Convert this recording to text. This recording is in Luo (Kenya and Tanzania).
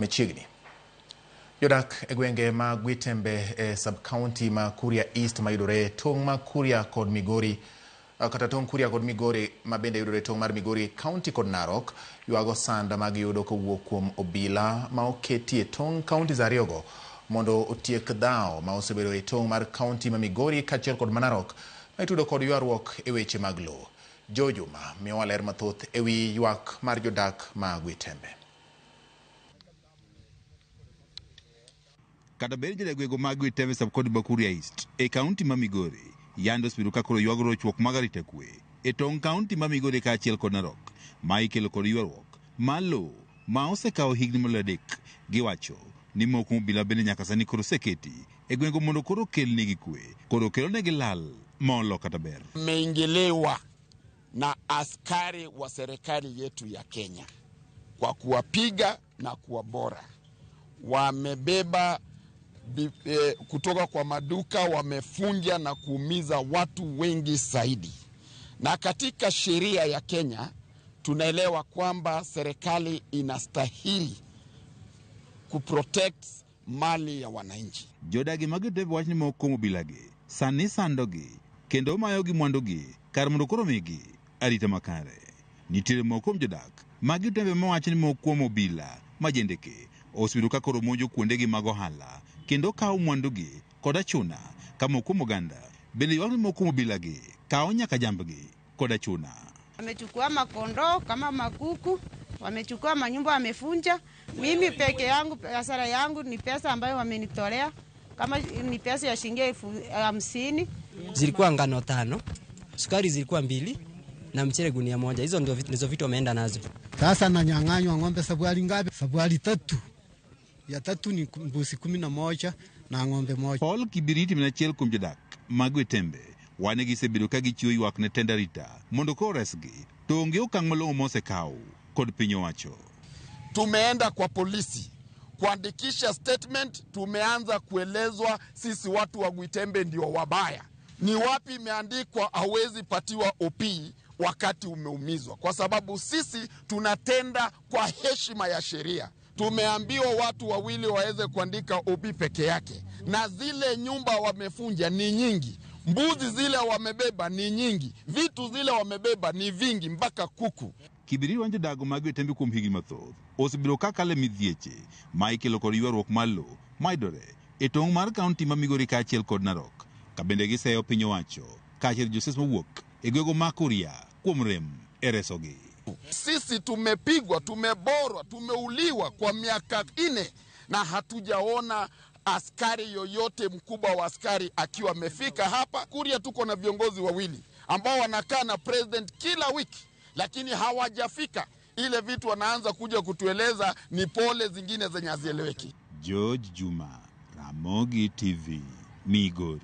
Machiegni. Jodak e gwenge mag Gwitembe e sub-county ma Kuria East mayudore tong' ma Kuria kod Migori kata tong' Kuria kod Migori ma bende yudore tong' mar Migori County kod Narok ywago sand ma giyudo kowuok kuom obila ma oketie tong' counties ariyogo mondo otiek dhawo ma osebedo e tong' mar county ma Migori kaachiel kod ma Narok ma itudo kod ywaruok e weche mag lowo. Joe Juma miyowa ler mathoth e wi ywak mar jodak ma Gwitembe. Kata bed ni jodak mag Gwitembe sub-county ma Kuria East e kaunti ma Migori yande osebedo ka koro ywago rochruok mag arita kwe e tong' kaunti ma Migori kaachiel kod Narok ma ikelo kod ywaruok mar lowo ma osekawo higni moloyo 3. Giwacho ni moko obila bende nyaka sani koro oseketi e gweng'go mondo koro okelnegi kwe, koro kelonegi lal molo kata ber. Wameingiliwa na askari wa serikali yetu ya Kenya kwa kuwapiga na kuwabora. Wamebeba kutoka kwa maduka, wamefunja na kuumiza watu wengi zaidi. Na katika sheria ya Kenya tunaelewa kwamba serikali inastahili kuprotect mali ya wananchi. Jodagi mag Gwitembe wacho ni moko kuom obilagi sani sandogi kendo mayogi mwandugi kar mondo koro migi arita makare. Nitiere moko kuom jodak mag Gwitembe mawacho ni moko kuom obila majendeke osebedo ka koro monjo kuondegi mag ohala kendo kawo mwandugi kod achuna ka moko kuom oganda bende ywak ni moko kuom obilagi kawo nyaka jambgi kod achuna. Wamechukua makondoo kama makuku, wamechukua manyumba, wamefunja. Mimi peke yangu hasara yangu ni pesa ambayo wamenitolea kama ni pesa ya shilingi 50,000. Zilikuwa ngano 5, sukari zilikuwa 2 na mchele gunia 1. Hizo ndizo vitu wameenda nazo. Sasa nanyang'anywa ng'ombe sabuari ngapi? Sabuari 3. Ya 3 ni mbuzi 11 na ng'ombe 1. Paul Kibiriti min achiel kuom jodak mag Gwitembe wane gisebedo ka gichiwo ywak ne tend arita mondo koro resgi to onge okang' malong'o mosekaw kod piny owacho. Tumeenda kwa polisi kuandikisha statement, tumeanza kuelezwa sisi watu wa Gwitembe ndio wabaya. Ni wapi imeandikwa hauwezi patiwa OP wakati umeumizwa? Kwa sababu sisi tunatenda kwa heshima ya sheria. Tumeambiwa watu wawili waweze kuandika OP peke yake, na zile nyumba wamefunja ni nyingi, mbuzi zile wamebeba ni nyingi, vitu zile wamebeba ni vingi, mpaka kuku. Kibiriti wacho jodago mag Gwitembe kuom higni mathoth osebedo ka kalo e midhieche ma ikelo kod ywaruok mar lowo mayudore e tong' mar kaunti ma Migori kaachiel kod Narok, ka bende giseyo piny owacho kaachiel josiasa mowuok e gwego ma Kuria kuom rem e resogi. Sisi tumepigwa, tumeborwa, tumeuliwa kwa miaka 4 na hatujaona askari yoyote mkubwa wa askari akiwa amefika hapa. Kuria tuko na viongozi wawili ambao wanakaa na president kila wiki, lakini hawajafika. Ile vitu wanaanza kuja kutueleza ni pole zingine zenye hazieleweki. George Juma, Ramogi TV, Migori.